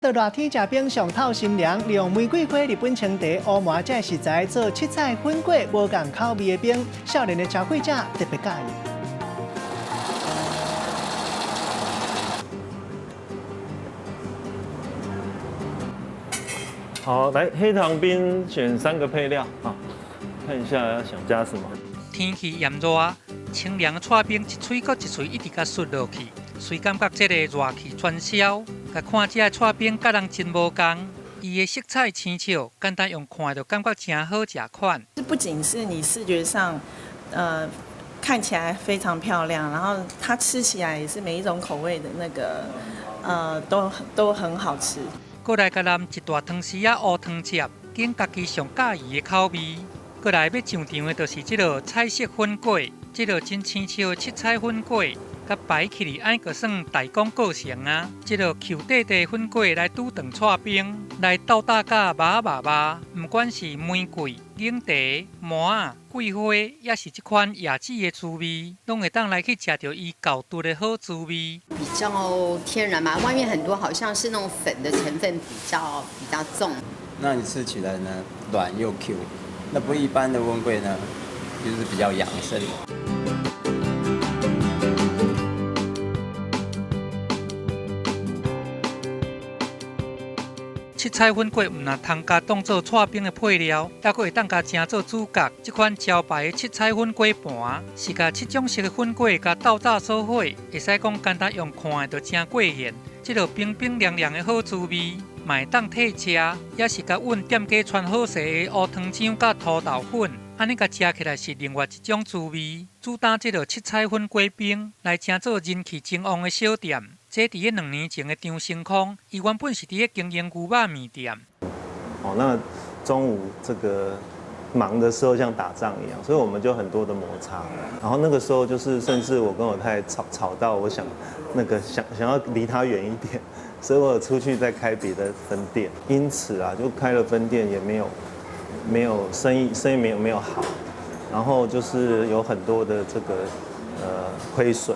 到熱天食冰上透心涼，利用玫瑰花、日本青茶、烏麻這食材做七彩粉粿，無仝口味的冰，少年的消費者特別佮意。好，來黑糖冰選三個配料啊，看一下想加什麼。天氣炎熱，清涼的剉冰一喙閣一喙一直共啜落去，雖感覺這個熱氣全消，共看這个剉冰佮人真無仝，伊的色彩青笑，簡單用看就感覺誠好食款。不僅是你視覺上，看起來非常漂亮，然後它吃起來也是每一種口味的那個，都很好吃。閣來共淋一大湯匙仔烏湯汁，揀家己上佮意的口味。閣來欲上場的就是這个彩色粉粿，這个真青笑的七彩粉粿，共擺起來按呢就算大功告成啊！這个 Q 塊塊粉粿來拄著剉冰，來鬥搭佮肉肉肉，毋管是玫瑰、檸茶、麻仔、桂花，抑是這款椰子的滋味，攏會當來去食著伊厚度的好滋味。比較天然嘛，外面很多好像是那種粉的成分比較重。那你吃起來呢，軟又 Q，那不一般的溫粿呢，就是比較養生。七彩粉粿毋但通共當做剉冰的配料，猶閣會當共成做主角。這款招牌的七彩粉粿盤，是共七種色的粉粿共鬥炸做伙，會使講簡單用看的就誠過癮。這个冰冰涼涼的好滋味，嘛會當替食，抑是共阮店家傳好勢的烏湯漿佮塗豆粉，按呢共食起來是另外一種滋味。主打這个七彩粉粿冰，來成做人氣真旺的小店。這佇咧2年前的張成康，伊原本是佇咧經營牛肉麵店。哦，那中午這個忙的時候像打仗一樣，所以我們就很多的摩擦。然後那個時候就是，甚至我跟我太太吵吵到，我想那個想想要離他遠一點，所以我出去再開別的分店。因此啊，就開了分店也沒有生意，生意沒有好，然後就是有很多的這個虧損。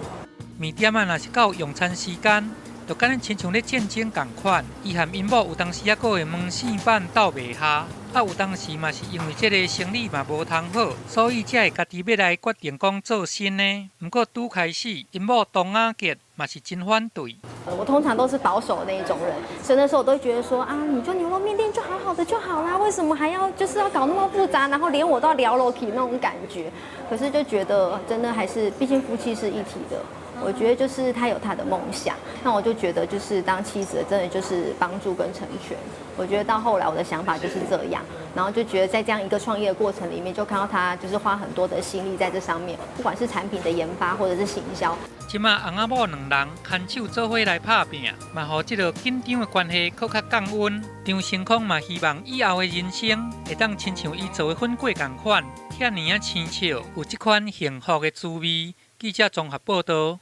麵店啊，若是到用餐時間，就敢若親像咧戰爭仝款。伊和𪜶某有當時猶閣會門生板鬥袂下，啊有當時嘛是因為這个生理嘛無通好，所以才會家己欲來決定講做新的。毋過拄開始，𪜶某董雅潔嘛是真反對。我通常都是保守的那一種人，所以那時候我都會覺得說啊，你就牛肉麵店就好好的就好啦，為什麼還要就是要搞那麼複雜，然後連我都要撩落去那種感覺。可是就覺得真的還是，畢竟夫妻是一體的。我覺得就是他有他的夢想，那我就覺得就是當妻子的真的就是幫助跟成全。我覺得到後來我的想法就是這樣，然後就覺得在這樣一個創業的過程裡面，就看到他就是花很多的心力在這上面，不管是產品的研發或者是行銷。這馬翁仔某兩人牽手做伙來拍拚，嘛予這个緊張的關係閣較降溫。張成康嘛希望以後的人生會當親像伊做的粉粿仝款，遐爾仔青笑，有這款幸福的滋味。記者綜合報導。